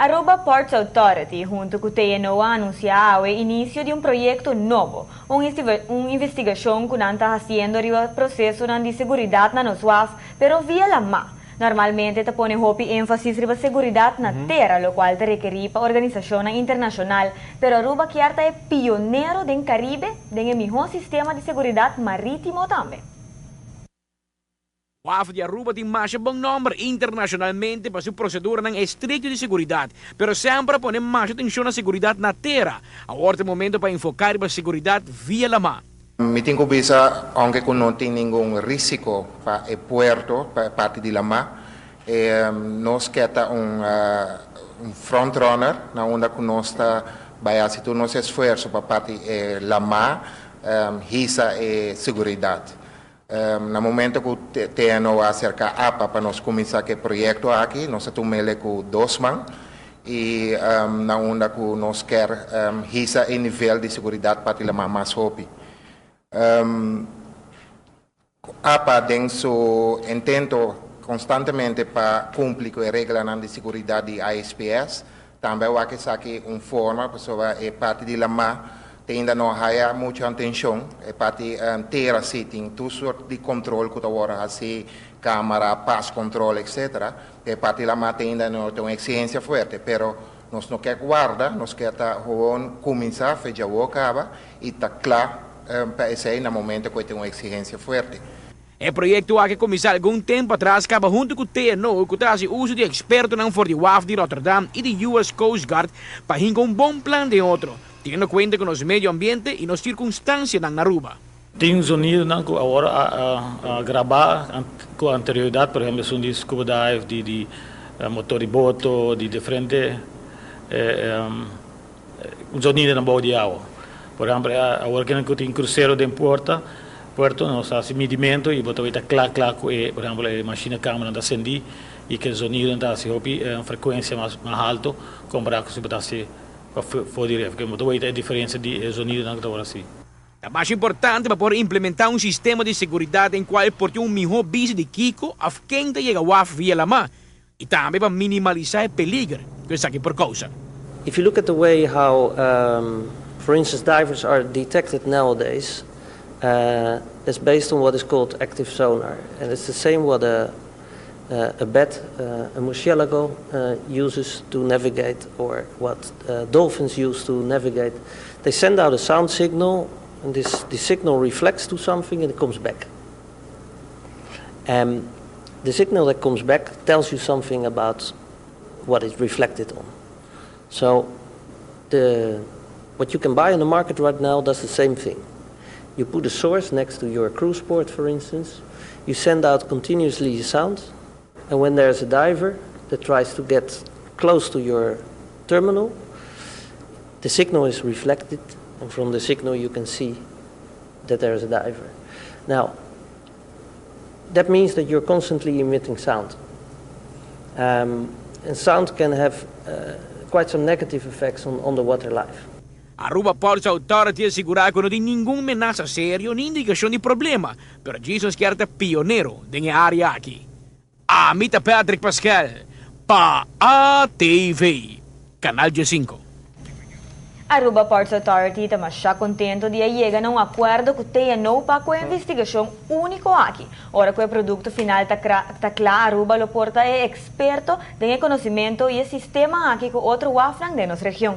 Aruba Ports Authority, hunto cu TNO, a anuncia e inicio di un proyecto nobo, un investigacion cu nan ta haciendo riba proceso di seguridad na nos waf, pero via lama. Normalmente ta pone hopi enfasis riba seguridad na tera, locual ta rekeri pa organisacion internacional, pero Aruba kier ta pionero den Caribe, den e sistema di seguridad maritimo tambe. Waf di Aruba tin mas bon nomber internacionalmente pa su procedura estricto di seguridad, pero semper a pone mas atencion na seguridad na tera. Awor ta momento pa enfoca e seguridad via lama. Mi tin cu bisa, aunke cu no tin ningun riesgo pa e puerto, pa parti di lama, nos kier ta un frontrunner na unda cu nos ta bay haci tur nos esfuerso pa parti lama hisa e seguridad. Na momento cu TNO a acerca APA pa nos cuminsa cu e proyecto aki, nos a tum'e cu dos man y na unda cu nos kier hisa e nivel di seguridad pa lama mas hopi. APA tin su intento constantemente pa cumpli cu e regla di seguridad di ISPS, tambe cu esaki un forma, pa e parti di lama ainda no haya mucho atencion, e parti tera si tin tur sorto di control cu awor asina, camera, pass control, etc. E parti lama ainda no tin un exigencia fuerte, pero nos no kier warda, nos kier ta gewoon cuminsa, fecha caba y ta cla pa esey na momento cu tin un exigencia fuerte. E proyecto a cuminsa algun tempo atras caba hunto cu TNO, cu ta uso di expertonan for di WAF di Rotterdam y di US Coast Guard pa un bon plan di otro, teniendo cuenta cu nos medio ambiente y nos circunstancianan na Aruba. Tin zonido cu awor a graba cu anterioridad, por ehempel, son di scuba dive, di motor di boto, di diferente zonido na bou di awa. Por ehempel, awor cu tin crucero den puerto, nos ta haci midimento y bo ta cla cla cu, por ehempel, e machine camera ta cendi y cu e zonido ta asina, frecuencia mas halto, compara cu si bo ta for di ref, cu bo ta e diferencia di zonido cu ta asina. Ta mas importante pa por implementa un sistema di seguridad den cual por tin un miho bista di kico of ken ta yega waf via lama y tambe pa minimalisa e peliger cu esaki por causa. If you look at the way how, for instance, divers are detected nowadays, it's based on what is called active sonar. And it's the same what a bat, a murciélago, uses to navigate or what dolphins use to navigate. They send out a sound signal, and this signal reflects to something and it comes back. The signal that comes back tells you something about what it reflected on. So what you can buy on the market right now does the same thing. You put a source next to your cruise port, for instance. You send out continuously a sound, and when there's a diver that tries to get close to your terminal, the signal is reflected, and from the signal you can see that there is a diver. Now, that means that you're constantly emitting sound. And sound can have quite some negative effects on underwater life. Aruba Ports Authority a sigura cu no tin ningun menasa serio ni indicacion di problema, pero Jesus kier ta pionero den e area aki. Ami ta Patrick Pascal, pa ATV, Canal G5. Aruba Ports Authority ta masha contento di yega na un acuerdo cu TNO pa e investigacion unico aki. Ora cu e producto final ta cla, Aruba lo por ta experto den conocimento y e sistema aki cu otro wafnan den nos region.